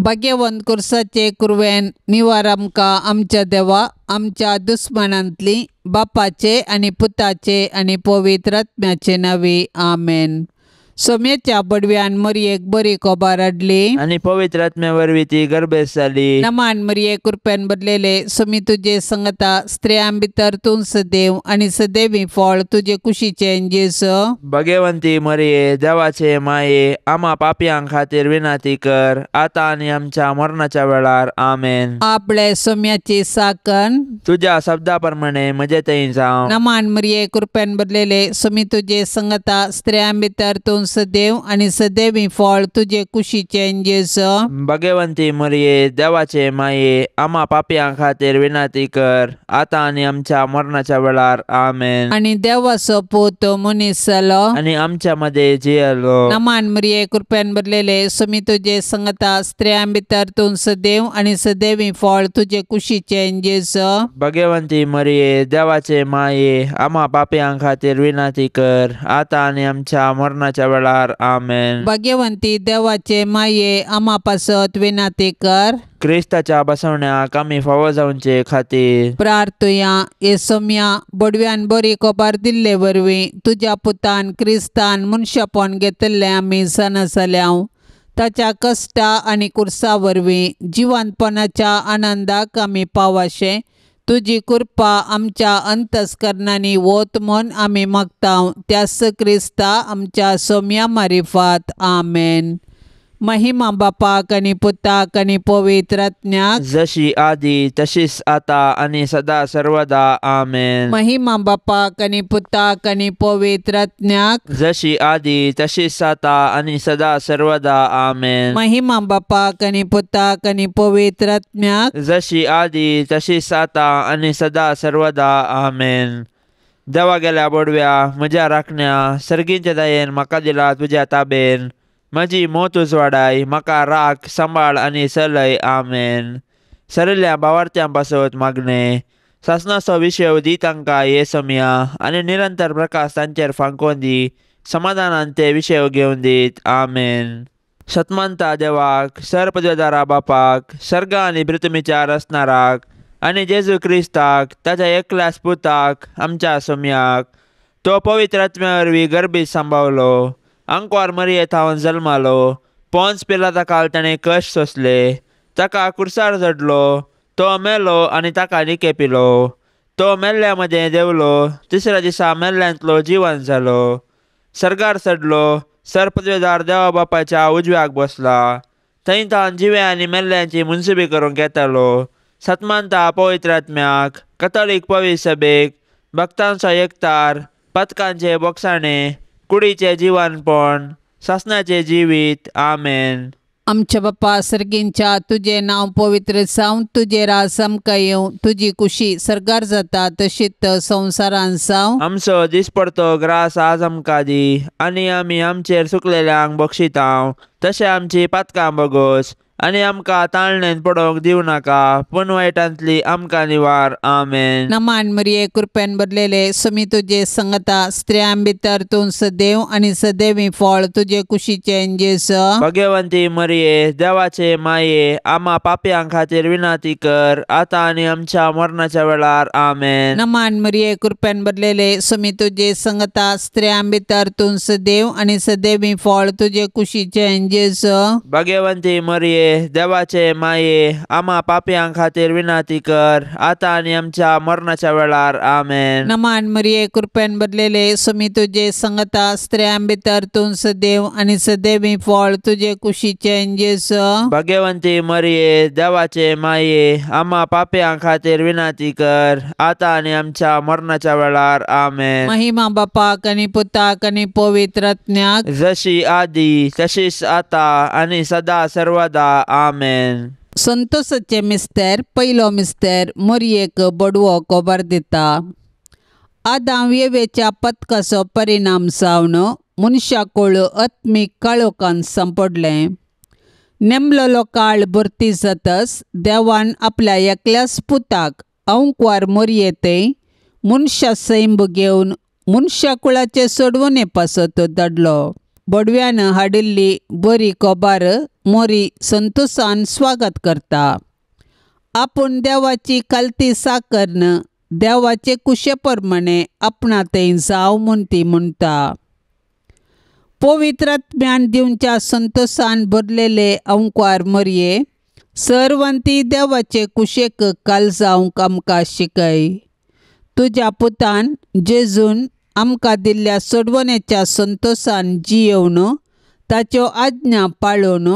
भाग्यवंत कुर्साचे कुरवेन निवार आमकां आमच्या देवा आमच्या दुस्मानांतली बापाचे आनी पुताचे आनी पवित्र आत्म्याचे नांवी आमेन. सोम्याच्या बडव्यान मरयेक बरी कोबार हाडली आनी पवित्र आत्म्या वरवीं ती गर्भेस्त जाली. नमान मरये कृपेन भरलेले सोमी तुजे संगता स्त्रियां भितर तूं सदैव आनी सदैवी फळ तुजे कुशीचें जेजू. भगवंती मरये देवाचे माये आमा पापयां खातीर विनंती कर आतां आनी आमच्या मरणाच्या वेळार आमेन. आपले सोम्याची साकन तुज्या शब्दा प्रमाणे म्हजे थंय जावं. नमान मरये कृपेन भरलेले सोमी तुजे संगता स्त्रियां भितर तूं सदैव आनी सदैवी फळ तुजे कुशीचें जेजू. भगवंती मरये देवाचे माये आमा पापयां खातीर विनंती कर आतां आनी आमच्या मरणाच्या वेळार आमेन. आनी देवाचो पूत मनीस जालो आनी आमच्या मदें जियेलो. नमान मरये कृपेन भरलेले सोमी तुजे संगता स्त्रियां भितर तूं सदैव आनी सदैवी फळ तुजे कुशीचें जेजू. भगवंती मरये देवाचे माये आमा पापयां खातीर विनंती कर आतां आनी आमच्या मरणाच्या वेळार आमेन. भाग्यवंती देवाचे माये आमा पासत विनंती कर. क्रिस्ताच्या बसवण्याक आमी फावो जावचे खातीर प्रार्थुया. हे सोम्या बडव्यान बरी कोबार दिल्ले वरवीं तुज्या पुतान क्रिस्तान मनशापण घेतिल्लें आमी जाणा जाल्याव ताच्या कश्टा आनी कुर्सा वरवीं जिवंतपणाच्या आनंदाक आमी पावाशें तुजी कृपा आमच्या अंतस्करणांनी वत म्हूण आमी मागता त्याच क्रिस्ता आमच्या सोम्या मारिफात आमेन. महिमा बापाक आनी पुताक आनी पवित्र आत्म्याक जशी आदी तशीच आता आनी सदा सर्वदा आमेन. महिमा बापाक आनी पुताक आनी पवित्र आत्म्याक जशी आदी तशीच आता आनी सदा सर्वदा आमेन. महिमा बापाक आनी पुताक आनी पवित्र आत्म्याक जशी आदी तशीच आता आनी सदा सर्वदा आमेन. देवा गेल्या बोडव्या म्हज्या राखण्या सर्गींच्या दयेन म्हाका दिला तुज्या ताबेन म्हजी मोत उजवाडाय म्हाका राख सांबाळ आनी चलय आमेन. सरिल्ल्या भावार्थ्यां पासत मागणें सासणाचो विशय दी तांकां हे समया आनी निरंतर प्रकाश तांचेर फांकोवन दी समाधानान ते विशय घेवन दीत आमेन. सतमानता देवाक सरपदवेदारा बापाक सर्ग आनी पृथ्वीच्या रचणाराक आनी जेजू क्रिस्ताक ताच्या एकल्याच पुताक आमच्या सोम्याक तो पवित्र आत्म्या वरवीं गर्भीत सांबावलो आंकवार मरये थावन जल्मालो पोन्स पिलाता काल ताणें कश्ट सोंसले ताका कुर्सार चडलो तो मेलो आनी ताका निके पिलो तो मेल्ल्या मदें देंवलो तिसऱ्या दिसा मेल्ल्यांतलो जिवन जालो सर्गार चडलो सरपदवेदार देवा बापाच्या उजव्याक बसला थंय तावन जिव्या आनी मेल्ल्यांची मुनसुबी करूंक येतालो. सतमानता पवित्र आत्म्याक कथोलीक पवित्र सभेक भक्तांचो एकतार पथकांचे बोगसाणे कुडीचें जिवनपण सासणाचें जिवीत आमेन. आमच्या बापा सर्गींच्या तुजें नांव पवित्र जावं तुजें राज आमकां येवं तुजी कुशी सर्गार जाता तशीच संवसारान जावं. आमचो दिसपडतो ग्रास आज आमकां दी आनी आमी आमचेर सुकलेल्यांक बक्षितांव तशें आमची पातकां बगोस आनी आमकां ताळणेन पडोवंक दिवं नाका पूण वायटांतली आमकां निवार आमेन. नमान मरये कृपेन भरलेले सोमी तुजे संगता स्त्रियां भितर तूं सदैव आनी सदैवी फळ तुजे कुशीचें जेजू. भगवंती मरये देवाचे माये आमा पापयां खातीर विनंती कर आतां आनी आमच्या मरणाच्या वेळार आमेन. नमान मरये कृपेन भरलेले सोमी तुजे संगता स्त्रियां भितर तूं सदैव आनी सदैवी फळ तुजे कुशीचें जेजू. भगवंती मरये देवाचे माये आमा पापयां खातीर विनंती कर आतां आनी आमच्या मरणाच्या वेळार आमेन. नमान मरये कृपेन भरलेले सोमी तुजे संगता स्त्रियां भितर तूं सदैव आनी सदैवी फळ तुजे कुशीचें जेजू. भगवंती मरये देवाचे माये आमा पापयां खातीर विनंती कर आतां आनी आमच्या मरणाच्या वेळार आमेन. महिमा बापाक आनी पुताक आनी पवित्र आत्म्याक जशी आदी तशीच आतां आनी सदा सर्वदा आमेन. संतोषाचे मिस्तेर पयलो मिस्तेर मोरयेक बडवो कोबार दिता. आदाम येवेच्या पथकाचो परिणाम जावन मनशाकूळ आत्मीक काळोखान सांपडलें. नेमलेलो काळ भरती जातच देवान आपल्या एकल्याच पुताक अंकवार मोरये थंय मनशा सैंब घेवन मनशाकुळाचे सोडवणे पासत धाडलो. बडव्यान हाडिल्ली बरी खबर मोरी संतोशान स्वागत करता. आपूण देवाची खालती साकरन देवाचे कुशे प्रमाणे आपणा थंय जावं म्हूण ती म्हणटा. पवित्र आत्म्यान दिवच्या संतोशान भरलेले अंकवार मरये सर्वांती देवाचे कुशेक काल जावंक आमकां शिकय. तुज्या पुतान जेजून आमकां दिल्ल्या सोडवण्याच्या संतोशान जियेवन ताच्यो आज्ञा पाळून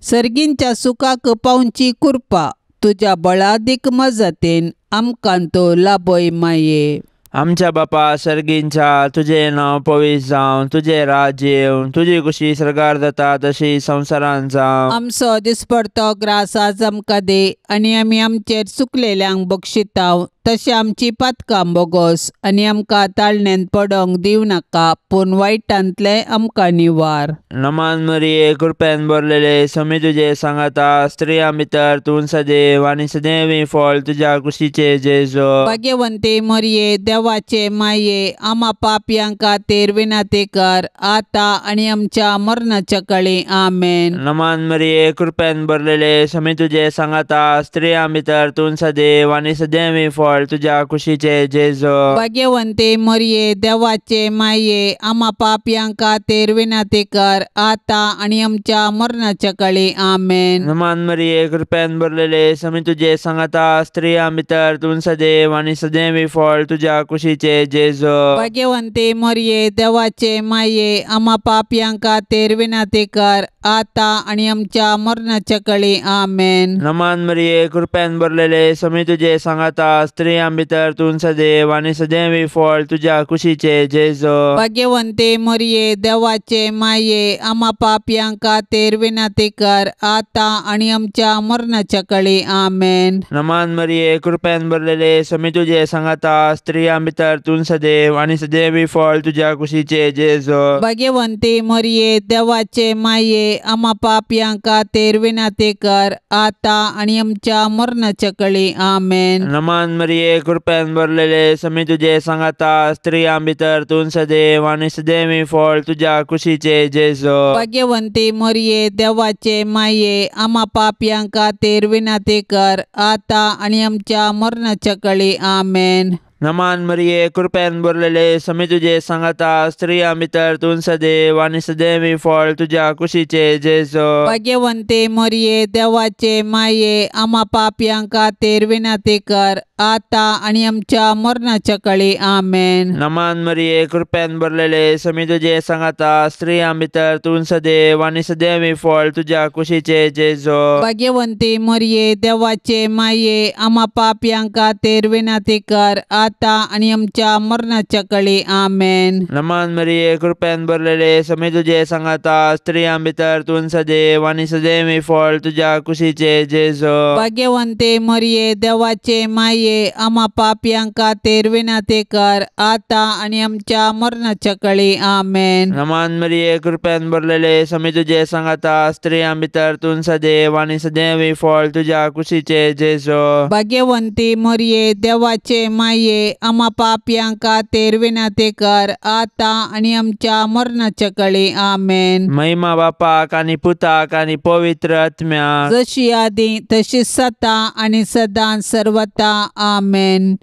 सर्गींच्या सुखाक पावची कृपा तुज्या बळादीक मजतीन आमकां तो लाभय माये. आमच्या बापा सर्गींच्या तुजें नांव पवित्र जावं, तुजें राज्य येवं, तुजी कुशी सर्गार जाता तशी संवसारांत जावं. आमचो दिसपडतो ग्रास आज आमकां दी आनी आमी आमचेर चुकलेल्यांक बक्षिताव तशें आमची पातकां बोगोस आनी आमकां ताळण्यांत पडोंक दिवं नाका पूण वायटांतलें आमकां निवार. नमान मरिये कृपेन भरलेले समी तुजे सांगाता, स्त्रियां भितर तूं सदैव आनी सदैवी फळ तुज्या कुशीचे जेजू. भाग्यवंती मरिये देवाचे माये आमा पापयां खातीर विनंती कर आतां आनी आमच्या मरणाच्या काळी. आमेन. नमान मरिये कृपेन भरलेले समी तुजे सांगाता, स्त्रियां भितर तूं सदैव आनी सदैवी फळ तुज्या कुशीचे जेजू. भाग्यवंती मरिये देवाचे माये आमा पापयां खातीर विनंती कर आतां आनी आमच्या मरणाच्या काळी. आमेन. नमान मरिये कृपेन भरलेले समी तुजे सांगाता, स्त्रियां भितर तूं सदैव आनी सदैवी फळ तुज्या कुशीचे जेजू. भाग्यवंती मरिये देवाचे माये आमा पापयां खातीर विनंती कर आतां आनी आमच्या मरणाच्या काळी. आमेन. नमान मरिये कृपेन भरलेले समी तुजे सांगाता, स्त्रियां भितर तूं सदैव आनी सदैवी फळ तुज्या कुशीचे जेजू. भाग्यवंती मरिये देवाचे माये आमा पापयां खातीर विनंती कर आतां आनी आमच्या मरणाच्या काळी. आमेन. नमान मरिये कृपेन भरलेले समी तुजे सांगाता, स्त्रियां भितर तूं सदैव आनी सदैवी फळ तुज्या कुशीचे जेजू. भाग्यवंती मरिये देवाचे माये आमा पापयां खातीर विनंती कर आतां आनी आमच्या मरणाच्या काळी. आमेन. नमान मरिये कृपेन भरलेले समी तुजे सांगाता, स्त्रियां भितर तूं सदैव आनी सदैवी फळ तुज्या कुशीचे जेजू. भाग्यवंती मरिये देवाचे माये आमा पापयां खातीर विनंती कर आतां आनी आमच्या मरणाच्या काळी. आमेन. नमान मरिये कृपेन भरलेले समी तुजे सांगाता, स्त्रियां भितर तूं सदैव आनी सदैवी फळ तुज्या कुशीचे जेजू. भाग्यवंती मरिये देवाचे माये आमा पापयां खातीर विनंती कर आतां आनी आमच्या मरणाच्या काळी. आमेन. नमान मरिये कृपेन भरलेले समी तुजे सांगाता, स्त्रियां भितर तूं सदैव आनी सदैवी फळ तुज्या कुशीचे जेजू. भाग्यवंती मरिये देवाचे माये आमा पापयां खातीर विनंती कर आतां आनी आमच्या मरणाच्या काळी. आमेन. नमान मरिये कृपेन भरलेले समी तुजे सांगाता, स्त्रियां भितर तूं सदैव आनी सदैवी फळ तुज्या कुशीचे जेजू. भाग्यवंती मरिये देवाचे माये आमा पापयां खातीर विनंती कर आतां आनी आमच्या मरणाच्या काळी. आमेन. नमान मरिये कृपेन भरलेले समी तुजे सांगाता, स्त्रियां भितर तूं सदैव आनी सदैवी फळ तुज्या कुशीचे जेजू. भाग्यवंती मरिये देवाचे माये आमा पापयां खातीर विनंती कर आतां आनी आमच्या मरणाच्या काळी. आमेन. महिमा बापाक आनी पुताक आनी पवित्र आत्म्याक, जशी आदी तशी सदां आनी सदां सर्वता. आमेन.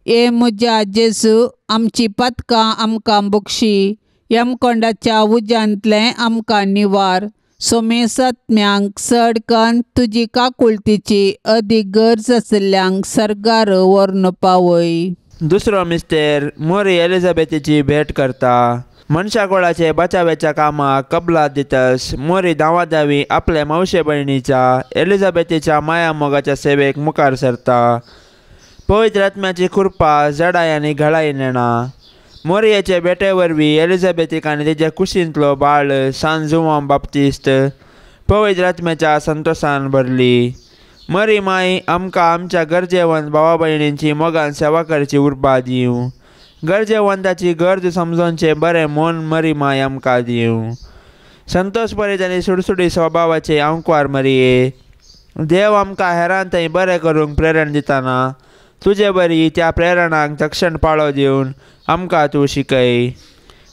ए म्हज्या जेजू आमची पातकां आमकां बक्षी, यमकोंडाच्या उज्यांतलें आमकां निवार, सोमेसत्म्यांक चड कन्न तुजी काकुळतीची अदीक गरज आशिल्ल्यांक सर्गार व्हरून पावय. दुसरो मिस्तेर मोरी एलिझाबेथीची भेट करता. मनशाकुळाचे बचाव्याच्या कामाक कबलात दितस मोरी धांवाधावी आपल्या मावशे भयणीच्या एलिझाबेथीच्या माया मोगाच्या सेवेक मुखार सरता. पवित्र आत्म्याची कृपा जडाय आनी घळाय नेणा. मोरयेचे भेटे वरवीं एलिझाबेथीक आनी तिच्या कुशींतलो बाळ सान जुवांव बाप्तिस्त पवित्र आत्म्याच्या संतोशान भरली. मरी माई आमकां आमच्या गरजेवंत भावा भयणींची मोगान सेवा करची उर्बा दिवं. गरजेवंताची गरज समजोवचें बरें मन मरी माय आमकां दिवं. संतोश परीत आनी सुडसुडी स्वभावाचे आंकवार मरये देव आमकां हेरां थंय बरें करूंक प्रेरण दिताना तुजे बरी त्या प्रेरणाक तक्षण पाळो दिवन आमकां तूं शिकय.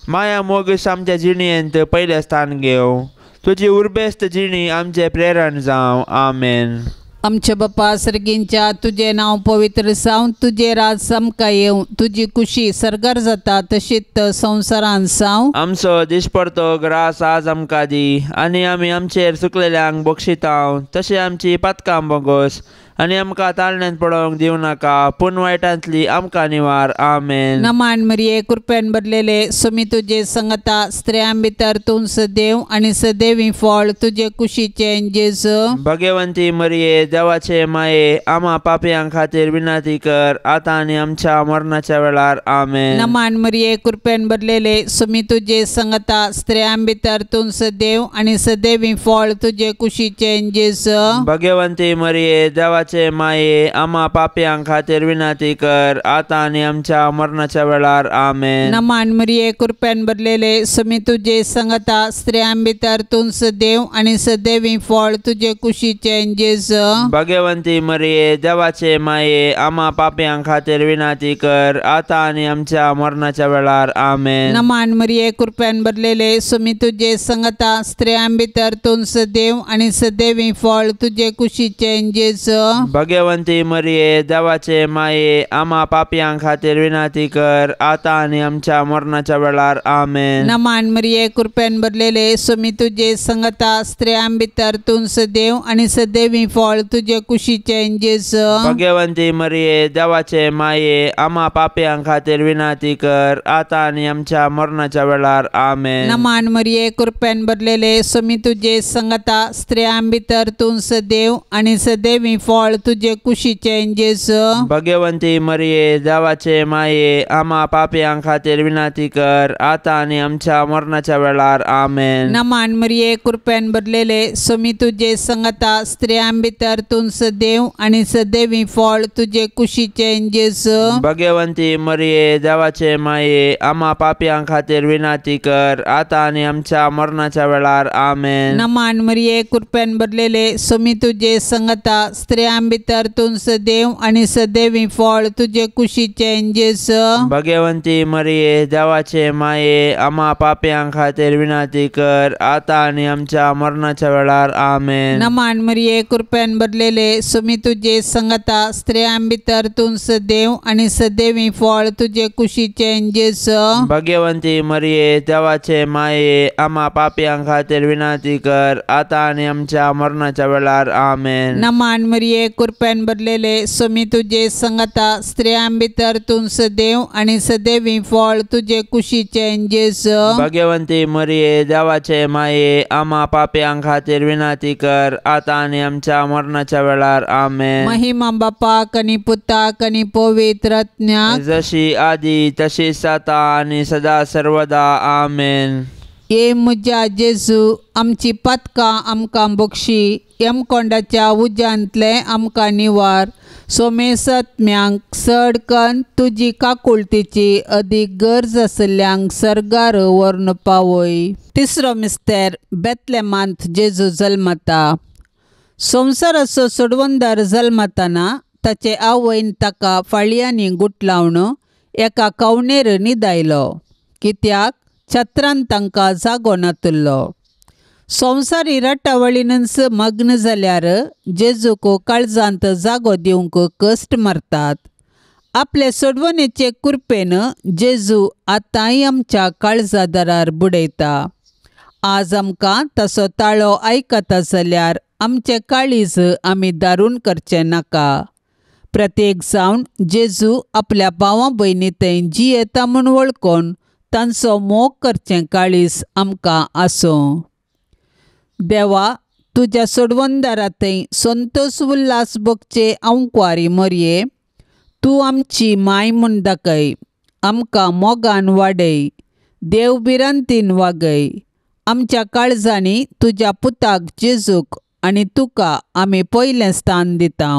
माया मोग आमच्या जिणेंत पयलें स्थान घेवं. तुजी उर्बेस्त जिणी आमचें प्रेरण जावं. आमेन. आमच्या बापा सर्गींच्या तुजें नांव पवित्र जावं, तुजें राज आमकां येवं, तुजी कुशी सर्गार जाता तशीच संवसारांत जावं. आमचो दिसपडतो ग्रास आज आमकां दी आनी आमी आमचेर चुकलेल्यांक बक्षितांव तशें आमची पातकां बोगोस आनी आमकां ताळण्यांत पडोवंक दिवं नाका पूण वायटांतली आमकां निवार. आमेन. नमान मरिये कृपेन भरलेले सुमी तुजे संगता, स्त्रियां भितर तूं सदैव आनी सदैवी फळ तुजे कुशीचें जेजू. भगवंती मरिये देवाचे माये आमा पापयां खातीर विनंती कर आतां आनी आमच्या मरणाच्या वेळार. आमेन. नमान मरिये कृपेन भरलेले सुमी तुजे संगता, स्त्रियां भितर तूं सदैव आनी सदैवी फळ तुजे कुशीचें जेजू. भगवंती मरिये देवाचे माये आमा पापयां खातीर विनंती कर आतां आनी आमच्या मरणाच्या वेळार. आमेन. नमान मरिये कृपेन भरलेले सुमी तुजे संगता, स्त्रियां भितर तूं सदैव आनी सदैवी फळ तुजे कुशीचें जेजू. भगवंती मरिये देवाचे माये आमा पापयां खातीर विनंती कर आतां आनी आमच्या मरणाच्या वेळार. आमेन. नमान मरिये कृपेन भरलेले सुमी तुजे संगता, स्त्रियां भितर तूं सदैव आनी सदैवी फळ तुजे कुशीचें जेजू. भगवंती मरिये देवाचे माये आमा पापयां खातीर विनंती कर आतां आनी आमच्या मरणाच्या वेळार. आमेन. नमान मरिये कृपेन भरलेले सुमी तुजे संगता, स्त्रियां भितर तूं सदैव आनी सदैवी फळ तुजे कुशीचें जेजू. भगवंती मरिये देवाचे माये आमा पापयां खातीर विनंती कर आतां आनी आमच्या मरणाच्या वेळार. आमेन. नमान मरिये कृपेन भरलेले सुमी तुजे संगता, स्त्रियां भितर तूं सदैव आनी सदैवी फळ तुजे कुशीचें जेजू. भगवंती मरिये देवाचे माये आमा पापयां खातीर विनंती कर आतां आनी आमच्या मरणाच्या वेळार. आमेन. नमान मरिये कृपेन भरलेले सुमी तुजे संगता, स्त्रियां भितर तूं सदैव आनी सदैवी फळ तुजे कुशीचें जेजू. भगवंती मरिये देवाचे माये आमा पापयां खातीर विनंती कर आतां आनी आमच्या मरणाच्या वेळार. आमेन. नमान मरिये कृपेन भरलेले सुमी तुजे संगता, स्त्रियां भितर तूं सदैव आनी सदैवी फळ तुजे कुशीचें जेजू. भगवंती मरिये देवाचे माये आमा पापयां खातीर विनंती कर आतां आनी आमच्या मरणाच्या वेळार. आमेन. नमान मरिये कृपेन भरलेले सुमी तुजे संगता, स्त्रियां भितर तूं सदैव आनी सदैवी फळ तुजे कुशीचें जेजू. भगवंती मरिये देवाचे माये आमा पापयां खातीर विनंती कर आतां आनी आमच्या मरणाच्या वेळार. आमेन. नमान मरिये कृपेन भरलेले सुमी तुजे संगता, स्त्रियां भितर तूं सदैव आनी सदैवी फळ तुजे कुशीचें जेजू. भगवंती मरिये देवाचे माये आमा पापयां खातीर विनंती कर आतां आनी आमच्या मरणाच्या वेळार. आमेन. महिमा बापाक आनी पुताक आनी पवित्र आत्म्याक, जशी आदी तशीच आतां आनी सदा सर्वदा. आमेन. ये म्हज्या जेजू आमची पातकां आमकां बक्षी, यमकोंडाच्या उज्यांतलें आमकां निवार, सोमेसत्म्यांक चड कन्न तुजी काकुळतीची अदीक गरज आशिल्ल्यांक सर्गार व्हरून पावय. तिसरो मिस्तेर बेतलेमांत जेजू जल्मता. संवसाराचो सोडवणदार जल्मताना ताचे आवयन ताका फाळयांनी गुटलावन एका कवणेर न्हिदायलो, कित्याक छत्रान तांकां जागो नातुल्लो. संवसारी रटावळीनच मग्न जाल्यार जेजूक काळजांत जागो दिवंक कश्ट मारतात. आपले सोडवणेचे कृपेन जेजू आतांय आमच्या काळजा दारार बुडयता. आज आमकां तसो ताळो आयकता जाल्यार आमचें काळीज आमी दारून करचें नाका. प्रत्येक जावन जेजू आपल्या भावा भयणी थंय जियेता म्हूण वळखून तांचो मोग करचें काळीज आमकां आसूं. देवा तुज्या सोडवणदारा थंय संतोष उल्हास भोगचे आंकवारी मरये, तूं आमची माय म्हूण दाखय, आमकां मोगान वाडय, देव भिरांतीन वागय. आमच्या काळजांनी तुज्या पुताक जेजूक आनी तुका आमी पयलें स्थान दिता.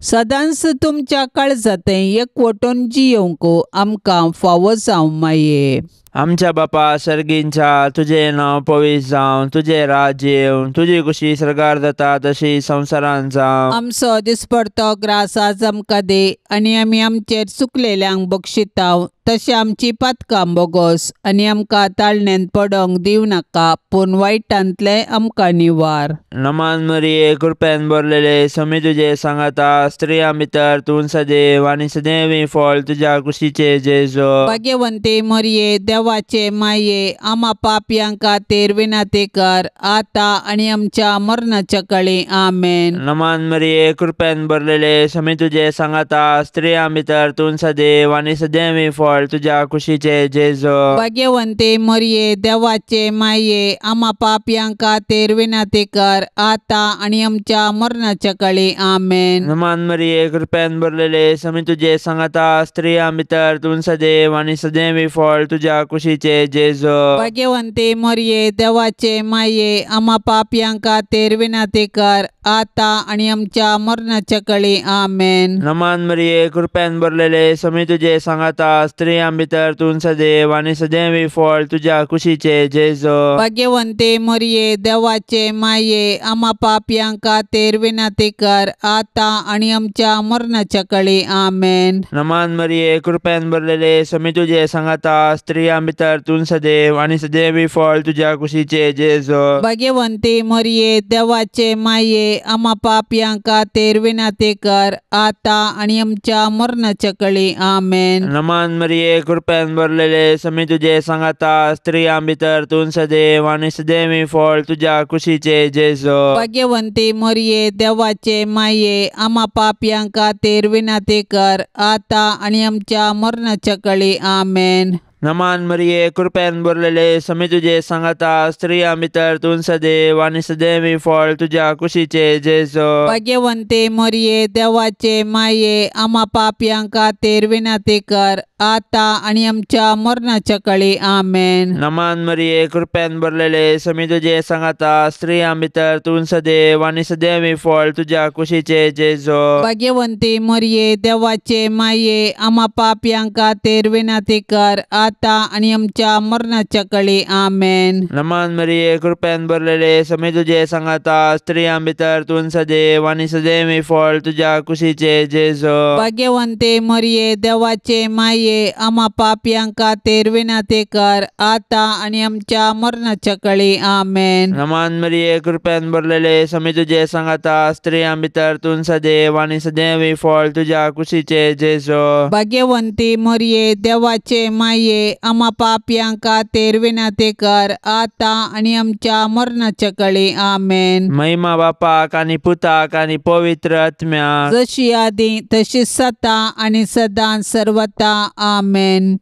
सदांच तुमच्या काळजांत एकवटून जियोवंक आमकां फावो जावं माये. आमच्या बापा सर्गींच्या तुजें नांव पवित्र जावं, तुजें राज्य येवं, तुजी कुशी सर्गार जाता तशी संवसारांत जावं। आमचो दिसपडतो ग्रास आज आमकां दी आनी आमी आमचेर चुकलेल्यांक बक्षिताव तशें आमची पातकां बोगोस आनी आमकां ताळण्यांत पडोंक दिवं नाका पूण वायटांतलें आमकां निवार। नमान मरिये कृपेन भरलेले स्वामी तुजे सांगाता, स्त्रियां भितर तूं सदैव आनी सदैव फळ तुज्या कुशीचे जेजू। भाग्यवंती मरिये देवाचे माये आमा पापयां खातीर विनंती कर आतां आनी आमच्या मरणाच्या काळी। आमेन। नमान मरिये कृपेन भरलेले स्वामी तुजे सांगाता, स्त्रियां भितर तूं सदैव आनी सदैव फळ तुज्या कुशीचे जेजू। भाग्यवंती मरिये देवाचे माये आमा पापयां खातीर विनंती कर आतां आनी आमच्या मरणाच्या काळी। आमेन। नमान मरिये कृपेन भरलेले स्वामी तुजे सांगाता, स्त्रियां भितर तूं सदैव आनी सदैव फळ तुज्या कुशीचे जेजू। भाग्यवंती मरिये देवाचे माये आमा पापयां खातीर विनंती कर आतां आनी आमच्या मरणाच्या काळी। आमेन। नमान मरिये कृपेन भरलेले स्वामी तुजे सांगाता, स्त्रियां भितर तूं सदैव आनी सदैव फळ तुज्या कुशीचे जेजू। भाग्यवंती मरिये देवाचे माये आमा पापयां खातीर विनंती कर आतां आनी आमच्या मरणाच्या काळी। आमेन। नमान मरिये कृपेन भरलेले स्वामी तुजे सांगाता, स्त्रियां भितर तूं सदैव आनी सदैव फळ तुज्या कुशीचे जेजू। भाग्यवंती मरिये देवाचे माये आमा पापयां खातीर विनंती कर आतां आनी आमच्या मरणाच्या काळी। आमेन। नमान मरिये कृपेन भरलेले स्वामी तुजे सांगाता, स्त्रियां भितर तूं सदैव आनी सदैव फळ तुज्या कुशीचे जेजू। भाग्यवंती मरिये देवाचे माये आमा पापयां खातीर विनंती कर आतां आनी आमच्या मरणाच्या काळी। आमेन। नमान मरिये कृपेन भरलेले स्वामी तुजे सांगाता, स्त्रियां भितर तूं सदैव आनी सदैव फळ तुज्या कुशीचे जेजू। भाग्यवंती मरिये देवाचे माये आमा पापयां खातीर विनंती कर आतां आनी आमच्या मरणाच्या काळी। आमेन। नमान मरिये कृपेन भरलेले स्वामी तुजे सांगाता, स्त्रियां भितर तूं सदैव आनी सदैव फळ तुज्या कुशीचे जेजू। भाग्यवंती मरिये देवाचे माये आमा पापयां खातीर विनंती कर आतां आनी आमच्या मरणाच्या काळी। आमेन। नमान मरिये कृपेन भरलेले स्वामी तुजे सांगाता, स्त्रियां भितर तूं सदैव आनी सदैव फळ तुज्या कुशीचे जेजू। भाग्यवंती मरिये देवाचे माये आमा पापयां खातीर विनंती कर आतां आनी आमच्या मरणाच्या काळी। आमेन। नमान मरिये कृपेन भरलेले स्वामी तुजे सांगाता, स्त्रियां भितर तूं सदैव आनी सदैव फळ तुज्या कुशीचे जेजू। भाग्यवंती मरिये देवाचे माये आमा पापयां खातीर विनंती कर आतां आनी आमच्या मरणाच्या काळी। आमेन। महिमा बापाक आनी पुताक आनी पवित्र आत्म्याक, जशी आदी तशी सदां आनी सदां सर्वता। आमेन।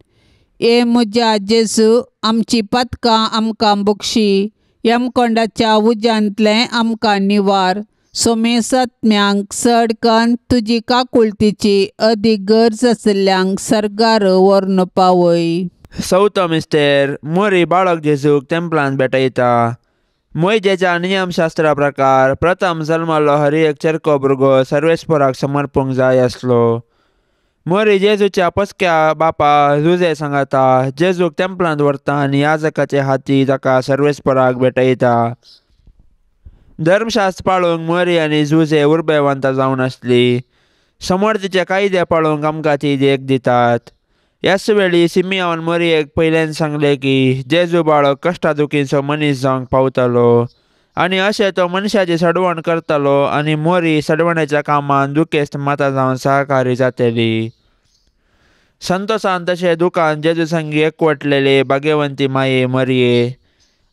ए म्हज्या जेजू आमची पातकां आमकां बक्षी, यमकोंडाच्या उज्यांतलें आमकां निवार, सोमेसत्म्यांक चड कन्न तुजी काकुळतीची अदीक गरज आशिल्ल्यांक सर्गार व्हरून पावय। चवथो मिस्तेर मोरी बाळक जेजूक तेंपलांत भेटयता। मोयजेच्या नियमशास्त्रा प्रकार प्रथम जल्मालो हर एक चेरको भुरगो सर्वेस्पराक समर्पूंक जाय आसलो। मोरी जेजूच्या पसक्या बापा जुजे सांगाता जेजूक तेंपलांत व्हरता आनी याजकाचे हाती ताका सर्वेस्पराक भेटयता। धर्मशास्त्र पाळूंक मोरी आनी जुजे उर्बेवंत जावन आसली। समर्थीचे कायदे पाळूंक आमकां ती देख दितात। ह्याच वेळी सिमियान मोरयेक पयल्यान सांगलें की जेजू बाळक कश्टा दुखीचो मनीस जावंक पावतलो आनी अशें तो मनशाची सडवण करतलो आनी मोरी सडवणेच्या कामान दुखेस्त माता जावन सहकारी जातली। संतोसान तशें दुकान जेजू संगी एकवटलेले भाग्यवंती माये मरये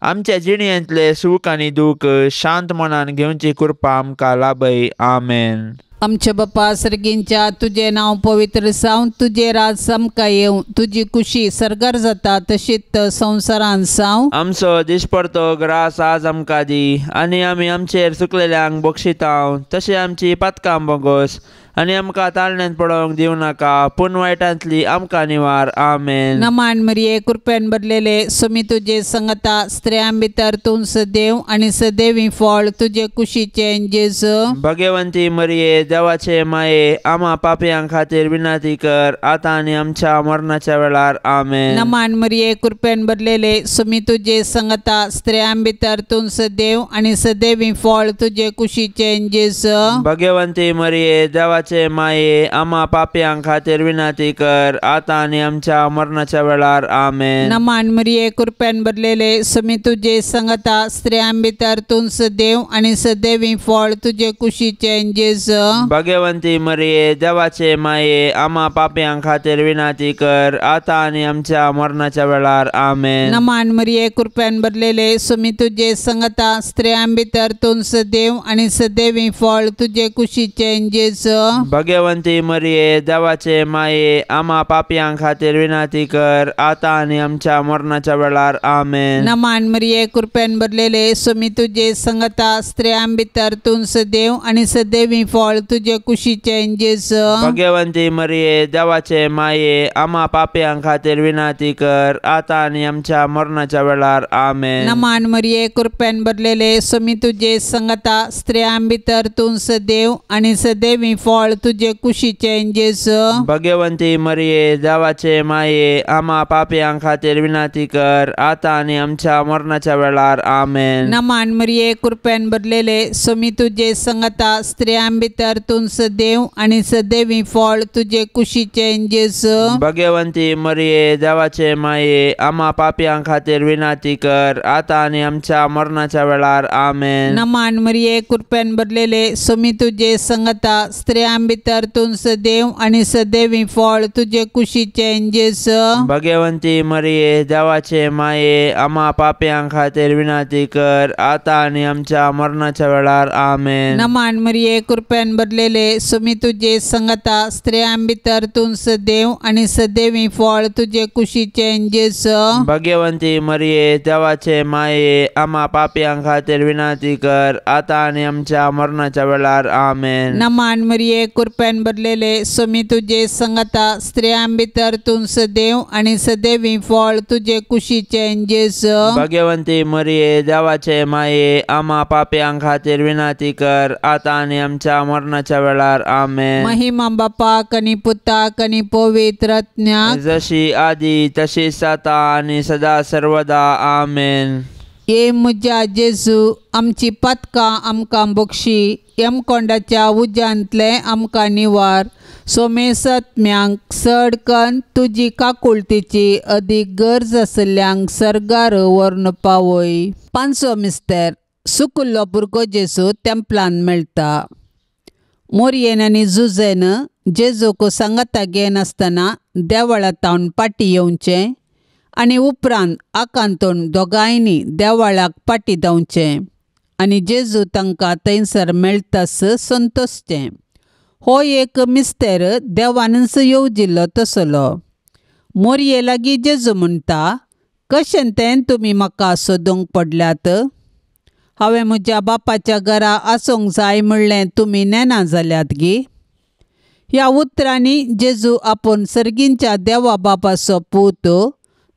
आमच्या जिणेंतले सूख आनी दूख शांत मनान घेवची कृपा आमकां लाभय। आमेन। आमच्या बापा सर्गींच्या तुजें नांव पवित्र जावं, तुजें राज आमकां येवं, तुजी कुशी सर्गार जाता तशीच संवसारांत जावं। आमचो दिसपडतो ग्रास आज आमकां दी आनी आमी आमचेर चुकलेल्यांक बक्षितांव तशें आमची पातकां बोगोस आनी आमकां ताळण्यांत पडोवंक दिवं नाका, पूण वायटांतली आमकां निवार. आमेन. नमान मरिये, कृपेन भरलेले, सुमी तुजे संगता, स्त्रियां भितर तूं सदैव आनी सदैवी फळ तुजे कुशीचें जेजू. भगवंती मरिये, देवाचे माये, आमा पापयां खातीर विनंती कर, आतां आनी आमच्या मरणाच्या वेळार. आमेन. नमान मरिये, कृपेन भरलेले, सुमी तुजे संगता, स्त्रियां भितर तूं सदैव आनी सदैवी फळ तुजे कुशीचें जेजू. भगवंती मरिये, देवाचे माये, आमा पापयां खातीर विनंती कर, आतां आनी आमच्या मरणाच्या वेळार. आमेन. नमान मरिये, कृपेन भरलेले, सुमी तुजे संगता, स्त्रियां भितर तूं सदैव आनी सदैवी फळ तुजे कुशीचें जेजू. भगवंती मरिये, देवाचे माये, आमा पापयां खातीर विनंती कर, आतां आनी आमच्या मरणाच्या वेळार. आमेन. नमान मरिये, कृपेन भरलेले, सुमी तुजे संगता, स्त्रियां भितर तूं सदैव आनी सदैवी फळ तुजे कुशीचें जेजू. भगवंती मरिये, देवाचे माये, आमा पापयां खातीर विनंती कर, आतां आनी आमच्या मरणाच्या वेळार. आमेन. नमान मरिये, कृपेन भरलेले, सुमी तुजे संगता, स्त्रियां भितर तूं सदैव आनी सदैवी फळ तुजे कुशीचें जेजू. भगवंती मरिये, देवाचे माये, आमा पापयां खातीर विनंती कर, आतां आनी आमच्या मरणाच्या वेळार. आमेन. नमान मरिये, कृपेन भरलेले, सुमी तुजे संगता, स्त्रियां भितर तूं सदैव आनी सदैवी फळ तुजे कुशीचें जेजू. भगवंती मरिये, देवाचे माये, आमा पापयां खातीर विनंती कर, आतां आनी आमच्या मरणाच्या वेळार. आमेन. नमान मरिये, कृपेन भरलेले, सुमी तुजे संगता, स्त्रियां भितर तूं सदैव आनी सदैवी फळ तुजे कुशीचें जेजू. भगवंती मरिये, देवाचे माये, आमा पापयां खातीर विनंती कर, आतां आनी आमच्या मरणाच्या वेळार. आमेन. नमान मरिये, कृपेन भरलेले, सुमी तुजे संगता, स्त्रियां भितर तूं सदैव आनी सदैवी फळ तुजे कुशीचें जेजू. भगवंती मरिये, देवाचे माये, आमा पापयां खातीर विनंती कर, आतां आनी आमच्या मरणाच्या वेळार. आमेन. नमान मरिये, कृपेन भरलेले, सुमी तुजे संगता, स्त्रियां भितर तूं सदैव आनी सदैवी फळ तुजे कुशीचें जेजू. भगवंती मरिये, देवाचे माये, आमा पापयां खातीर विनंती कर, आतां आनी आमच्या मरणाच्या वेळार. आमेन. नमान मरिये, कृपेन भरलेले, सुमी तुजे संगता, स्त्रियां भितर तूं सदैव आनी सदैवी फळ तुजे कुशीचें जेजू. भगवंती मरिये, देवाचे माये, आमा पापयां खातीर विनंती कर, आतां आनी आमच्या मरणाच्या वेळार. आमेन. महिमा बापाक आनी पुताक आनी पवित्र आत्म्याक, जशी आदी तशीच आतां आनी सदा सर्वदा. आमेन. ये म्हज्या जेजू, आमची पातकां आमकां बक्षी, यमकोंडाच्या उज्यांतलें आमकां निवार, सोमेसत्म्यांक चड कन्न तुजी काकुळतीची अदीक गरज आशिल्ल्यांक सर्गार व्हरून पावय. पांचवो मिस्तेर, सुकुल्लो भुरगो जेजू तेंपलान मेळटा. मोरयेन आनी जुजेन जेजूक सांगाता घेनासतना देवळांत पाटी येवचें आनी उपरांत आकांतून दोगांयनी देवळाक पाटी धांवचें आनी जेजू तांकां थंयसर मेळटास संतोशचें. हो एक मिस्तेर देवानच येवजिल्लो तसलो. मोरये लागीं जेजू म्हणटा, कशें तें तुमी म्हाका सोदूंक पडल्यात? हांवें म्हज्या बापाच्या घरा आसूंक जाय म्हणलें तुमी नेना जाल्यात गी? ह्या उतरांनी जेजू आपूण सर्गींच्या देवा बापाचो पूत,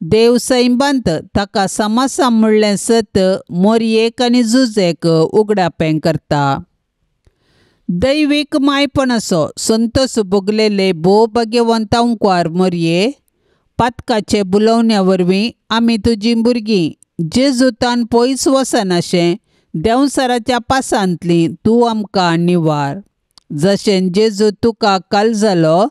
देव सैंबांत ताका समासा म्हणलें सत मोरयेक आनी जुजेक उगडापें करता. दैवीक मायपणाचो संतोष भोगलेले भोव भाग्यवंत अंकवार मोरये, पातकाचे बुलोवण्या वरवीं आमी तुजीं भुरगीं जेजूतान पयस वचनाशें देंवसाराच्या पासांतली तूं आमकां निवार. जशें जेजू तुका काल जालो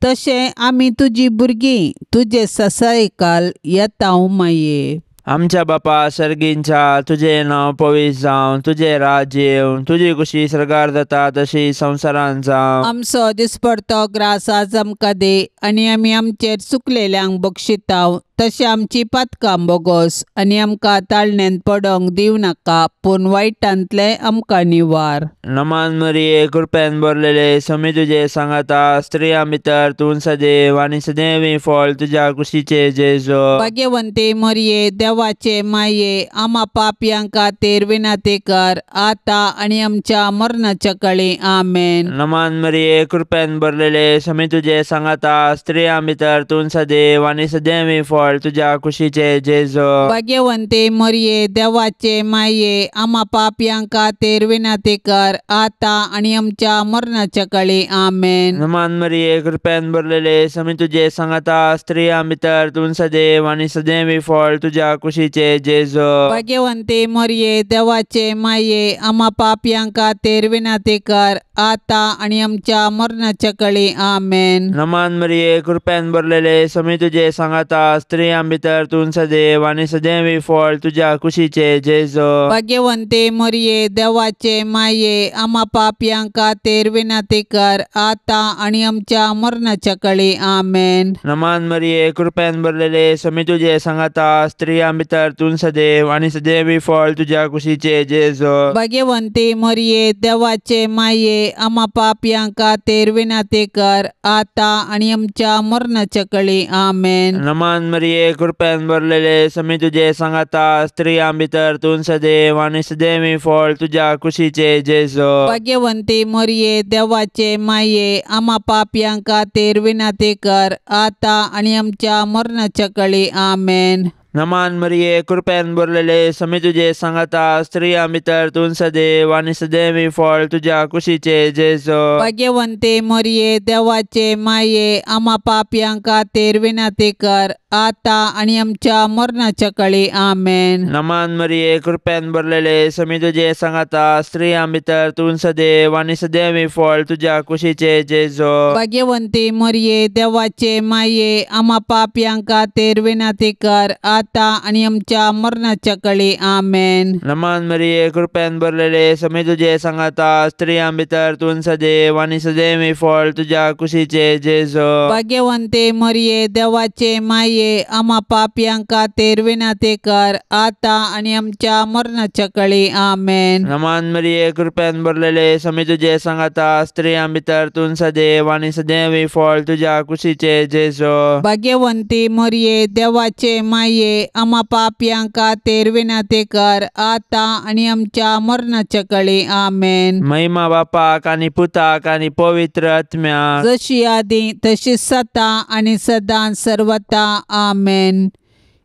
तशें आमी तुजी भुरगीं तुजे ससायकाल येता माये. आमच्या बापा सर्गींच्या, तुजें नांव पवित्र जावं, तुजें राज्य येवं, तुजी खुशी सर्गार जाता तशी संवसारांत जावं. आमचो दिसपडतो ग्रास आज आमकां दी आनी आमी आमचेर चुकलेल्यांक बक्षिताव तशें आमची पातकां बोगोस आनी आमकां ताळण्यांत पडोंक दिवं नाका, पूण वायटांतलें आमकां निवार. नमान मरिये, कृपेन भरलेले, स्वामी तुजे सांगाता, स्त्रियां भितर तूं सदैव आनी सदैवी फळ तुज्या कुशीचें जेजू. भाग्यवंती मरिये, देवाचे माये आमा पापयां खातीर विनंती कर आतां आनी आमच्या मरणाच्या कळी आमेन। नमन मरिये कृपेन भरलेले स्वामी तुजे सांगाता स्त्रियां भितर तूं सदैव आनी सदैवी फळ तुज्या कुशीचे जेजू। भाग्यवंती मरिये देवाचे माये आमा पापयां खातीर विनंती कर आतां आनी आमच्या मरणाच्या कळी आमेन। नमन मरिये कृपेन भरलेले स्वामी तुजे सांगाता स्त्रियां भितर तूं सदैव आनी सदैवी फळ तुज्या कुशीचे जेजू। भाग्यवंती मरिये देवाचे माये आमा पापयां खातीर विनंती कर आतां आनी आमच्या मरणाच्या कळी आमेन। नमन मरिये कृपेन भरलेले स्वामी तुजे सांगाता स्त्रियां भितर तूं सदैव आनी सदैवी फळ तुज्या कुशीचे जेजू। भाग्यवंती मरिये देवाचे माये आमा पापयां खातीर विनंती कर आतां आनी आमच्या मरणाच्या कळी आमेन। नमन मरिये कृपेन भरलेले स्वामी तुजे सांगाता स्त्रियां भितर तूं सदैव आनी सदैवी फळ तुज्या कुशीचे जेजू। भाग्यवंती मरिये देवाचे माये आमा पापयां खातीर विनंती कर आतां आनी आमच्या मरणाच्या कळी आमेन। नमन मरिये कृपेन भरलेले स्वामी तुजे सांगाता स्त्रियां भितर तूं सदैव आनी सदैवी फळ तुज्या कुशीचे जेजू। भाग्यवंती मरिये देवाचे माये आमा पापयां खातीर विनंती कर आतां आनी आमच्या मरणाच्या कळी आमेन। नमन मरिये कृपेन भरलेले स्वामी तुजे सांगाता स्त्रियां भितर तूं सदैव आनी सदैवी फळ तुज्या कुशीचे जेजू। भाग्यवंती मरिये देवाचे माये आमा पापयां खातीर विनंती कर आतां आनी आमच्या मरणाच्या कळी आमेन। नमन मरिये कृपेन भरलेले स्वामी तुजे सांगाता स्त्रियां भितर तूं सदैव आनी सदैवी फळ तुज्या कुशीचे जेजू। भाग्यवंती मरिये देवाचे माये आमा पापयां खातीर विनंती कर आतां आनी आमच्या मरणाच्या कळी आमेन। नमन मरिये कृपेन भरलेले स्वामी तुजे सांगाता स्त्रियां भितर तूं सदैव आनी सदैवी फळ तुज्या कुशीचे जेजू। भाग्यवंती मरिये देवाचे माये आमा पापयां खातीर विनंती कर आतां आनी आमच्या मरणाच्या कळी आमेन। नमन मरिये कृपेन भरलेले स्वामी तुजे सांगाता स्त्रियां भितर तूं सदैव आनी सदैवी फळ तुज्या कुशीचे जेजू। भाग्यवंती मरिये देवाचे माये आमा पापयां खातीर विनंती कर आतां आनी आमच्या मरणाच्या कळी आमेन। महिमा बापाक आनी पुताक आनी पवित्र आत्म्याक, जशी आदी तशी सदां आनी सदां सर्वता आमेन।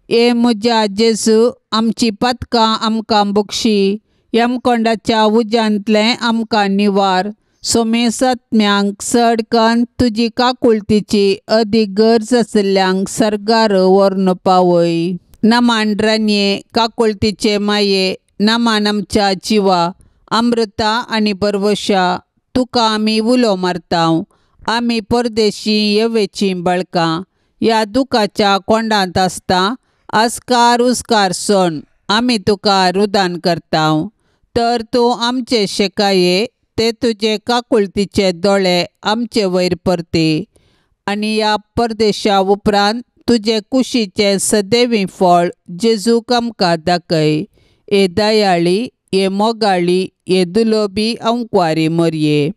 ए म्हज्या जेजू आमची पदकां आमकां बक्षी, यमकोंडाच्या उज्यांतलें आमकां निवार, सोमेसत्म्यांक चड कन्न तुजी काकुळतीची अदीक गरज आशिल्ल्यांक सर्गार व्हरून पावय। नमान रानये काकुळतीचे माये, नमान आमच्या जिवा अमृता आनी बरवशा, तुका आमी उलो मारता, आमी परदेशी येवेचीं बळकां, ह्या दुखाच्या कोंडांत आसता आस्कार उस्कार सोन आमी तुका रुदान करता, तर तूं आमचे शेकाये ते तुजे काकुळतीचे दोळे आमचे वयर परती आनी ह्या परदेशा उपरांत तुजे कुशीचें सदैवी फळ जेजूक आमकां दाखय। ए दयाळी, ए मोगाळी, ए दुलोबी अंकवारी मरये,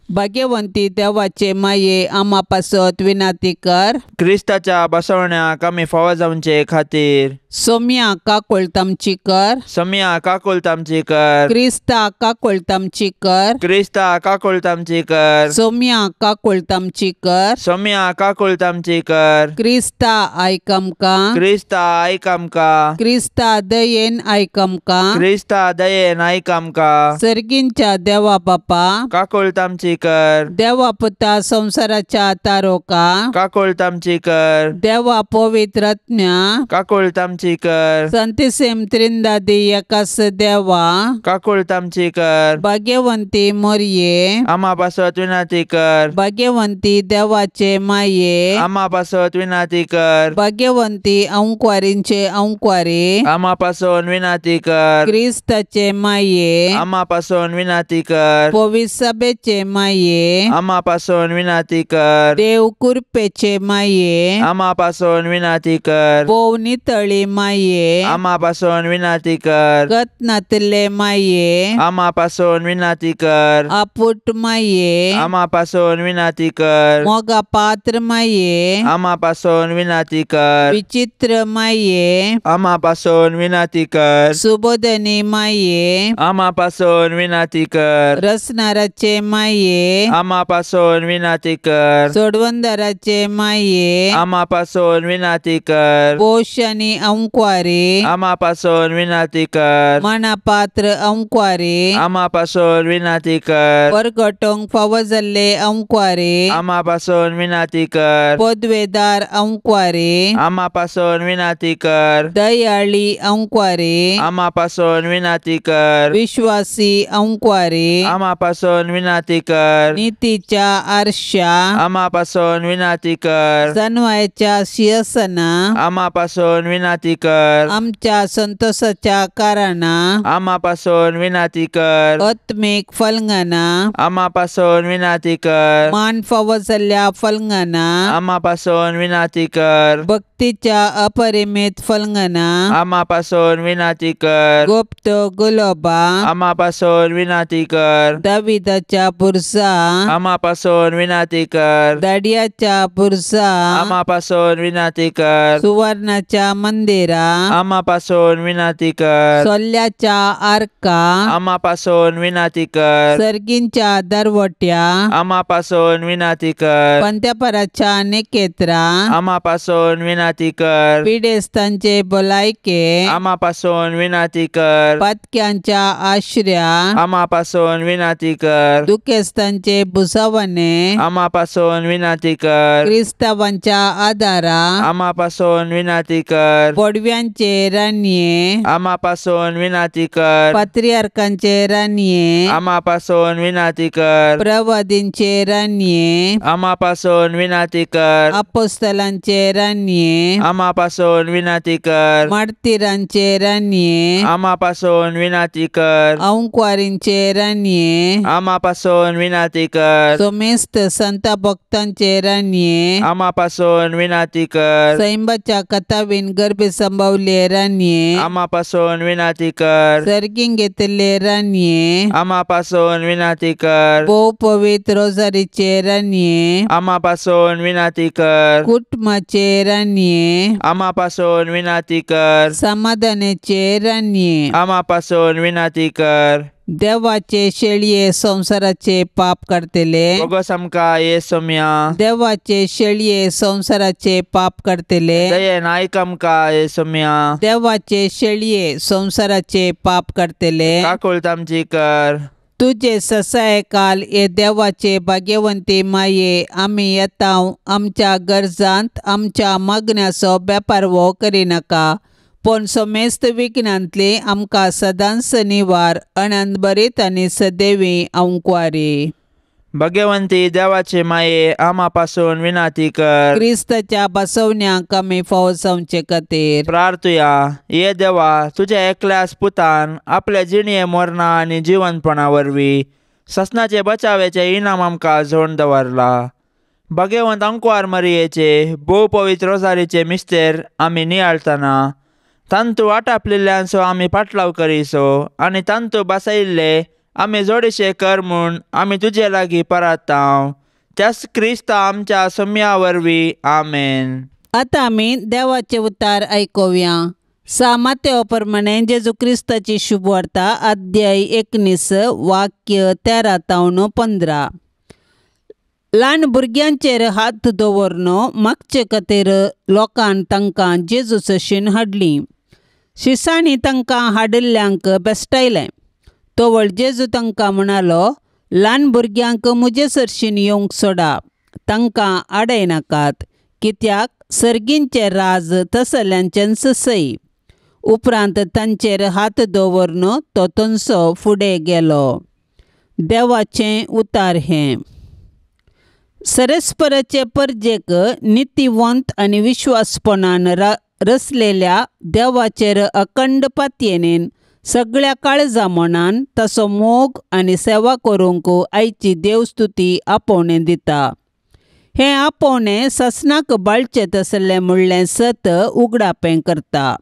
भाग्यवंती देवाचे माये आमा पासत विनंती कर। क्रिस्ताच्या बसवण्याक आमी फावो जावचे खातीर सोम्या काकुळट आमची कर, सोम्या काकुळट आमची कर, क्रिस्ता काकुळट आमची कर, क्रिस्ता काकुळट आमची कर, सोम्या काकुळट आमची कर, सोम्या काकुळट आमची कर, क्रिस्ता आयक आमकां, क्रिस्ता आयक आमकां, क्रिस्ता दयेन आयक आमकां, क्रिस्ता दयेन आयक आमकां, सर्गींच्या देवा बापा काकुळट आमची कर, देवा पुता संवसाराच्या तारोका काकुळट आमची कर, देवा पवित्र आत्म्या काकुळट आमची कर, संतिसेम त्रिंदादी एकास देवा काकुळट आमची कर, भाग्यवंती मोरये आमा पासत विनंती कर, भाग्यवंती देवाचे माये आमा पासत विनंती कर, भाग्यवंती अंकवारींचे अंकवारी आमा पासून विनंती कर, क्रिस्ताचे माये आमा पासून विनंती कर, पवित्र सभेचे माये माये आमा पासून विनाती कर। देव कुरपेचे माये आमा पासून विनाती कर। भोव नितळी माये आमा पासून विनाती कर। गत नातले माये आमा पासून विनाती कर। आपुट माये आमा पासून विनाती कर। मोगा पात्र माये आमा पासून विनाती कर। विचित्र माये आमा पासून विनाती कर। सुबोधनी माये आमा पासून विनाती कर। रसनाराचे माये आमा पासून विनाती कर। सोडवंदराचे माये आमा पासून विनाती कर। पोश आनी अंकवारी आमा पासून विनाती कर। मनापात्र अंकवारी आमा पासून विनाती कर। परगटोंक फावो जाल्ले अंकवारी आमा पासून विनाती कर। पदवेदार अंकवारी आमा पासून विनाती कर। दयाळी अंकवारी आमा पासून विनाती कर। विश्वासी अंकवारी आमा पासून विनाती कर। नीतीच्या आरशा आमा पासून विनाती कर। जनवायच्या शिरसना आमा पासून विनाती कर। आमच्या संतोषाच्या कारणा आमा पासून विनाती कर। आत्मिक फलंगना आमा पासून विनाती कर। मान फावो जाल्ल्या फलंगना आमा पासून विनाती कर। भक्तीच्या अपरिमित फलंगना आमा पासून विनाती कर। गुप्त गुलोबा आमा पासून विनाती कर। दाविदाच्या बुरसा आमा पासून विनाती कर। दाडियाच्या बुरसा आमा पासून विनाती कर। सुवर्णाच्या मंदिरा आमा पासून विनाती कर। सोल्याच्या आर्का आमा पासून विनाती कर। सर्गींच्या दरवट्या आमा पासून विनाती कर। पंत्यापराच्या नेकेत्रा आमा पासून विनाती कर। पिडेस्तांचे भलायके आमा पासून विनाती कर। पातक्यांच्या आश्र्या आमा पासून विनाती कर। दुखेस्तांचे भुसावणे आमा पासून विनाती कर। क्रिस्तावांच्या आदारा आमा पासून विनाती कर। पडव्यांचे रानये आमा पासून विनाती कर। पात्रियार्कांचे रानये आमा पासून विनाती कर। प्रवादींचे रानये आमा पासून विनाती कर। अपोस्तलांचे रानये आमा पासून विनाती कर। मार्तीरांचे रानये आमा पासून विनाती कर। अंकवारींचे रानये आमा पासून विनाती कर। सोमेस्त संत भक्तांचे रानये आमा पासून विनाती कर। सैंबाच्या कथावीन गर्भे संभवले रानये आमा पासून विनाती कर। सर्गीं घेतले रानये आमा पासून विनाती कर। भोव पवित्र रोजारीचे रानये आमा पासून विनाती कर। कुटुंबाचे रानये आमा पासून विनाती कर। समाधानाचे रानये आमा पासून विनाती कर। देवाचे शेळये संवसाराचे पाप काडटले बोगस आमकां ये सोम्या। देवाचे शेळये संवसाराचे पाप काडटले दयेन आयक आमकां ये सोम्या। देवाचे शेळये संवसाराचे पाप काडटले काकूळत आमची कर। तुजे ससाय काल हे देवाचे भाग्यवंती माये आमी येता आमच्या गरजांत आमच्या मागण्याचो बेपारवो करिनाका पूण समेस्त विघ्नांतली आमकां सदांच निवार अनंतभरीत आनी सदैवी अंकवारी। भगवंती देवाचे माये आमा पासून विनाती कर। क्रिस्ताच्या बसवण्याक आमी फावो जावचे खातीर प्रार्थुया। ये देवा, तुझ्या एकल्याच पुतान आपल्या जिणये मरणा आनी जिवनपणा वरवीं ससनाचे बचावेचे इनाम आमकां जोड दवरला। भगवंत अंकवार मरियेचे भोव पवित्र रोजारीचे मिस्तेर आमी नियाळतना तांतू वाटापलेल्यांचो आमी पाटलाव करीसो आनी तांतू बसयिल्ले आमी जोडीशे कर म्हूण आमी तुजे लागीं परातांव त्याच क्रिस्ता आमच्या सम्या वरवीं आमेन। आतां आमी देवाचे उतार आयकुया। सा मातेव प्रमाणे जेजू क्रिस्ताची शुभवार्ता अध्याय 19 वाक्य 13 तावन 15। ल्हान भुरग्यांचेर हात दवरन मागचे खातीर लोकान तांकां जेजू सशीन हाडली। शिसांनी तांकां हाडिल्ल्यांक बेश्टायलें। तवळ जेजू तांकां म्हणालो, ल्हान भुरग्यांक म्हजे सरशीन येवंक सोडा, तांकां आडयनाकात, कित्याक सर्गींचें राज तसल्यांचेंच सय। उपरांत तांचेर हात दवरन तो थंयसो फुडें गेलो। देवाचें उतार हें। सरस्पराचे परजेक नितीवंत आनी विश्वासपणान रचलेल्या देवाचेर अखंड पातयेन सगळ्या काळजा मनान तसो मोग आनी सेवा करूंक आयची देवस्तुती आपोवणें दिता. हें आपोवणें ससनाक बाळचें तसलें म्हणलें सत उगडापें करता.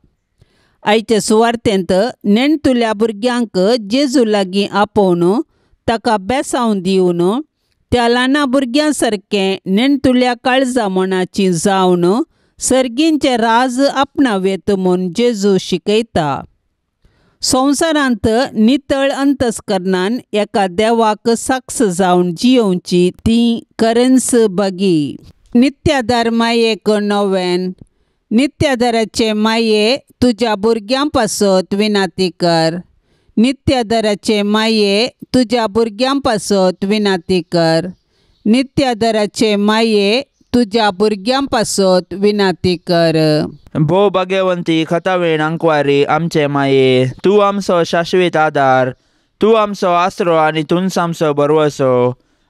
आयचे सुवार्तेंत नेणटुल्या भुरग्यांक जेजू लागीं आपोवन ताका बेसांव दिवन त्या ल्हाना भुरग्यां सारकें नेणटुल्या काळजा मनाची जावन सर्गींचें राज आपणावेत म्हूण जेजू शिकयता. संवसारांत नितळ अंतस्करणान एका देवाक साक्ष जावन जियोवची ती करन्स बगी. नित्यादार मायेक नोवेन. नित्यादाराचे माये तुज्या भुरग्यां पासत विनाती कर. नित्यादाराचे माये तुज्या भुरग्यां पासत विनाती कर. नित्यादाराचे माये तुज्या भुरग्यां पासत विनाती कर. भोव भाग्यवंती खतावेण अंकवारी आमचे माये, तूं आमचो शाश्वीत आदार, तूं आमचो आसरो आनी तूंच आमचो भरवसो.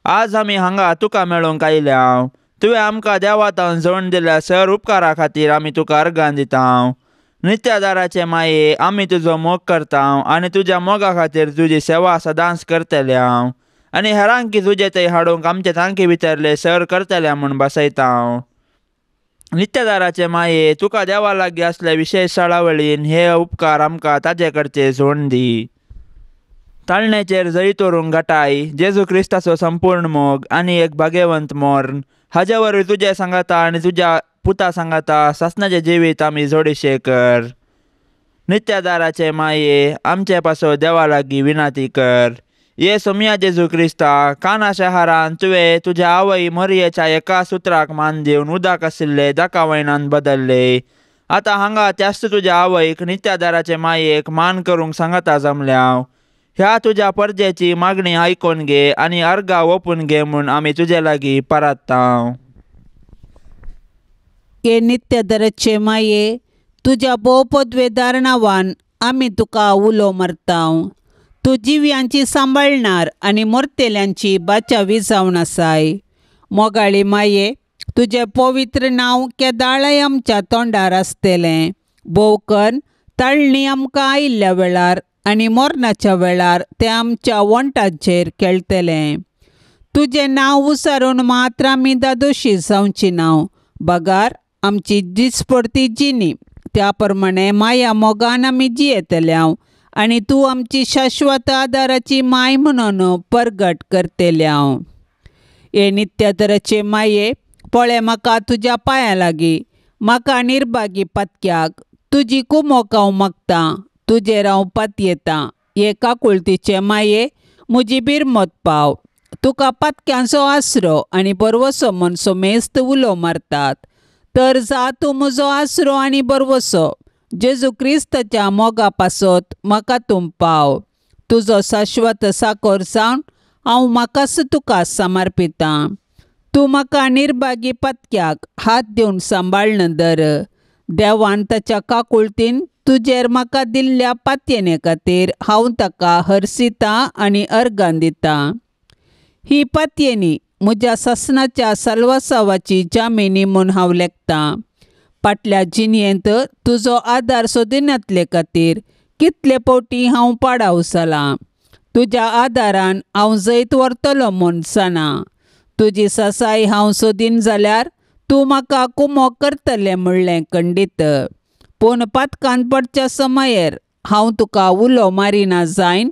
आज आमी हांगा तुका मेळोवंक आयल्या. तुवें आमकां देवातान जोड दिल्या सर उपकारा खातीर आमी तुका अर्गां दिता. नित्यादाराचे माये, आमी तुजो मोग करता आनी तुज्या मोगा खातीर तुजी सेवा सदांच करतले आनी हेरांकी तुजे थंय हाडूंक आमचे तांकी भितरले सर करतले म्हूण बसयता. नित्यादाराचे माये, तुका देवा लागीं असले विशेश साळावळीन हे उपकार आमकां ताजे करचे जोड दी. ताळण्याचेर जैत व्हरूंक घटाय जेजू क्रिस्ताचो संपूर्ण मोग आनी एक भाग्यवंत मर्ण हाजे वरवीं तुजें सांगाता आनी तुज्या पुता सांगाता सासणाचें जिवीत आमी जोडीशें कर. नित्यादाराचे माये, आमचे पासो देवा लागीं विनाती कर. ये सोमया जेजू क्रिस्ता, काना शहरान तुवें तुज्या आवय मरयेच्या एका सुत्राक मान दिवन उदक आशिल्ले दाका वयणान बदल्ले. आतां हांगा त्याच तुज्या आवयक नित्यादाराचे मायेक मान करूंक सांगाता जमल्या. ह्या तुज्या परजेची मागणी आयकून घे आनी अर्गां ओपून घे म्हूण आमी तुजे लागीं परात्ता. हे नित्यादाराचे माये, तुज्या भोव पदवेदार नांवान आमी तुका उलो मारता. तूं जिव्यांची सांबाळणार आनी मरतेल्यांची बाचावी जावन आसाय. मोगाळी माये, तुजें पवित्र नांव केदाळय आमच्या तोंडार आसतलें. भोव करून ताळणी आमकां आयिल्ल्या वेळार आनी मरणाच्या वेळार तें आमच्या वण्टांचेर खेळटलें. तुजें नांव उसारून मात्र आमी दादोशी जावची नांव बगार आमची दिसपडती जिणी त्या प्रमाणे माया मोगान आमी जियेतले आनी तूं आमची शाश्वत आदाराची माय म्हणून परगट करतले. हे नित्यादाराचे माये, पळय म्हाका तुज्या पांयां लागीं, म्हाका निर्भागी पातक्याक तुजी कुमोक हांव मागतां, तुजेर हांव पातयेतां. हे काकुळतीचे माये, म्हजी बिरमत पाव. तुका पातक्यांचो आसरो आनी बरवसो म्हूण समेस्त उलो मारतात, तर जा तूं म्हजो आसरो आनी बरवसो. जेजू क्रिस्ताच्या मोगा पासत म्हाका तूं पाव. तुजो शाश्वत साकोर जावन हांव म्हाकाच तुका समर्पितां. तूं म्हाका निर्भागी पातक्याक हात दिवन सांबाळ्न धर. देवान ताच्या काकुळतीन तुजेर म्हाका दिल्ल्या पातयेने खातीर हांव ताका हरसितां आनी अर्गां दितां. ही पातयेनी म्हज्या सासणाच्या साल्वासावाची जामिनी म्हूण हांव लेखतां. फाटल्या जिणेंत तुजो आदार सोदिनातले खातीर कितले फावटी हांव पाडाव जालां. तुज्या आदारान हांव जैत व्हरतलो म्हूण जाणा. तुजी सासाय हांव सोदीन जाल्यार तूं म्हाका कुमोक करतलें म्हणलें खंडीत. पूण पातकान पडच्या समयेर हांव तुका उलो मारिना जायन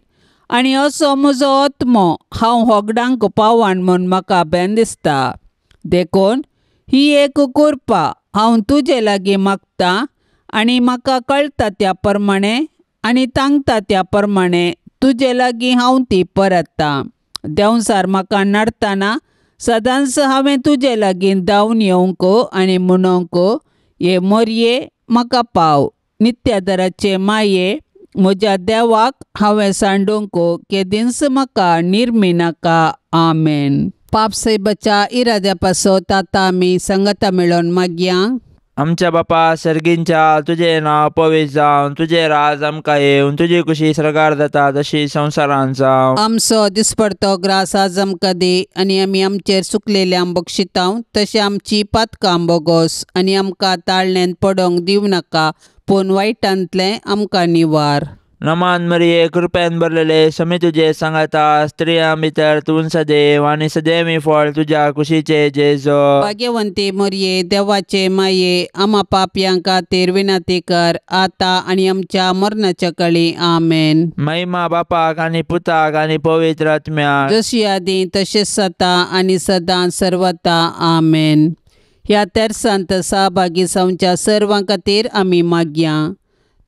आनी असो म्हजो आत्मो हांव होगडांक पावान म्हूण म्हाका बेन दिसता. देखून ही एक कृपा हांव तुजे लागीं मागतां आनी म्हाका कळटा त्या प्रमाणे आनी तांकता त्या प्रमाणे तुजे लागीं हांव ती परत्तां. देंवचार म्हाका नडतना सदांच हांवें तुजे लागीं धांवन येवंक आनी म्हणोंक, हे मोरये म्हाका पाव. नित्यादाराचे माये, म्हज्या देवाक हांवें सांडूंक केदींच म्हाका निर्मिनाका. आमेन. पाप सायबाच्या इराद्या पासत आतां आमी संगता मेळोवन मागया. आमच्या बापा सर्गींच्या, तुजें नांव पवित्र जावन, तुजें राज आमकां येवन, तुजी कुशी सर्गार जाता तशी संवसारांत जावं. आमचो दिसपडतो ग्रास आज आमकां दी आनी आमी आमचेर चुकलेल्यांक बक्षितांव तशें आमची पातकां बोगोस आनी आमकां ताळण्यांत पडोंक दिवं नाका, पूण वायटांतलें आमकां निवार. नमान मरिये कृपेन भरलेले समी तुजे सांगाता स्त्रियां भितर तूं सदैव आनी सदैवी फळ तुज्या कुशीचे जेजो। भाग्यवंती मरिये देवाचे माये आमा पापयां खातीर विनंती कर आतां आनी आमच्या मरणाच्या कळी। आमेन। महिमा बापाक आनी पुताक आनी पवित्र आत्म्याक जशी आदी तशेंच सता आनी सदां सर्वता। आमेन। ह्या तेरसांत सहभागी जावच्या सर्वां खातीर आमी मागया।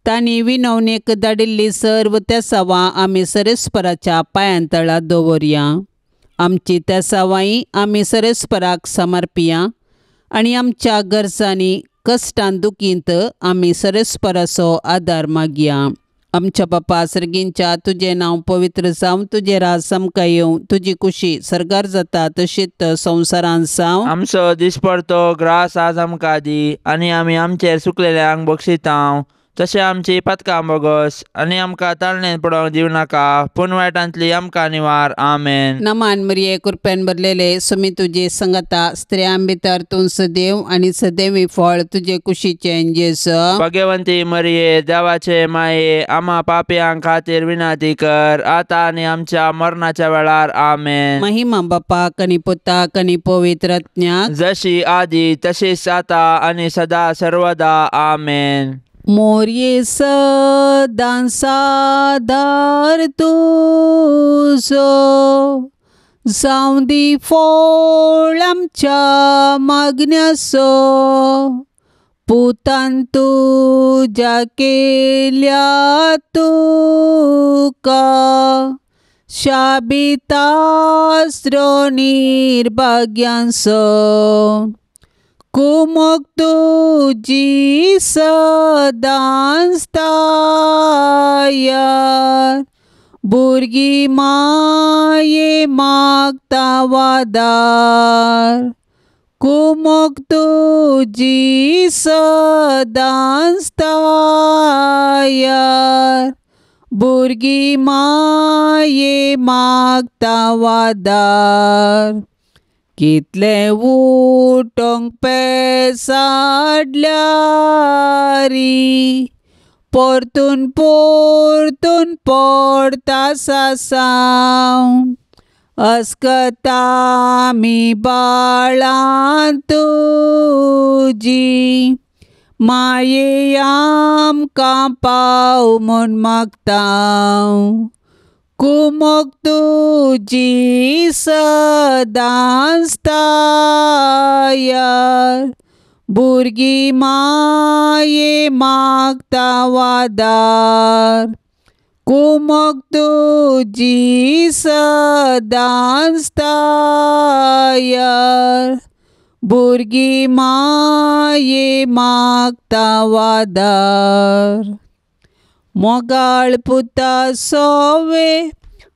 तांणी विनवणेक धाडिल्ली सर्व तेसावां आमी सरेस्पराच्या पांयांतळा दवरया। आमची तेसावांय आमी सरेस्पराक समर्पिया आनी आमच्या गरजांनी कश्टान दुखींत आमी सरेस्पराचो आदार मागया। आमच्या बापा सर्गींच्या तुजें नांव पवित्र जावं, तुजें राज आमकां येवं, तुजी कुशी सर्गार जाता तशीच संवसारांत जावं। आमचो दिसपडतो ग्रास आज आमकां दी आनी आमी आमचेर सुकलेल्यांक बक्षितांव तशें आमची पातकां बोगस आनी आमकां ताळणेन पडोवंक दिवं नाका पूण वायटांतली आमकां निवार। आमेन। नमान मरिये कृपेन भरलेले सुमी तुजे संगता स्त्रियां भितर तूं सदैव आनी सदैवी फळ तुजे कुशीचें जेजू। भाग्यवंती मरिये देवाचे माये आमा पापयां खातीर विनंती कर आतां आनी आमच्या मरणाच्या वेळार। आमेन। महिमा बापाक आनी पुताक आनी पवित्र आत्म्याक जशी आदी तशीच आतां आनी सदा सर्वदा। आमेन। मोरये सदां सादार तुजो जावं दी फळ आमच्या मागण्याचो पुतान तुज्या केल्या तुका शाबितास्रो निर्भाग्यांचो कुमोक तुजी सदांच तायार भुरगीं माये मागता वादार कुमोक तुजी सदांच तायार भुरगीं माये मागता वादार कितले उठोंक पेसाडल्यारी परतून परतून पडता सासांव अस्कता आमी बाळां तुजी माये आमकां पाव म्हूण मागता। कुमोक तुजी सदांच तायार भुरगीं माये मागता वादार कुमोक तुजी सदांच तायार भुरगीं माये मागता वादार। मोगाळ पुता सोवे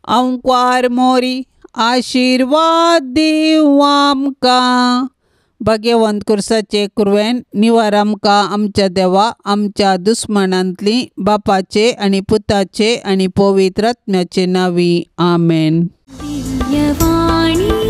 अंकवार मोरी आशिर्वाद दिवं आमकां। भाग्यवंत कुर्साचे कुरवेन निवार आमकां आमच्या देवा आमच्या दुस्मनांतली बापाचे आनी पुताचे आनी पवित्र आत्म्याचे नांवी। आमेन। दिव्यवाणी।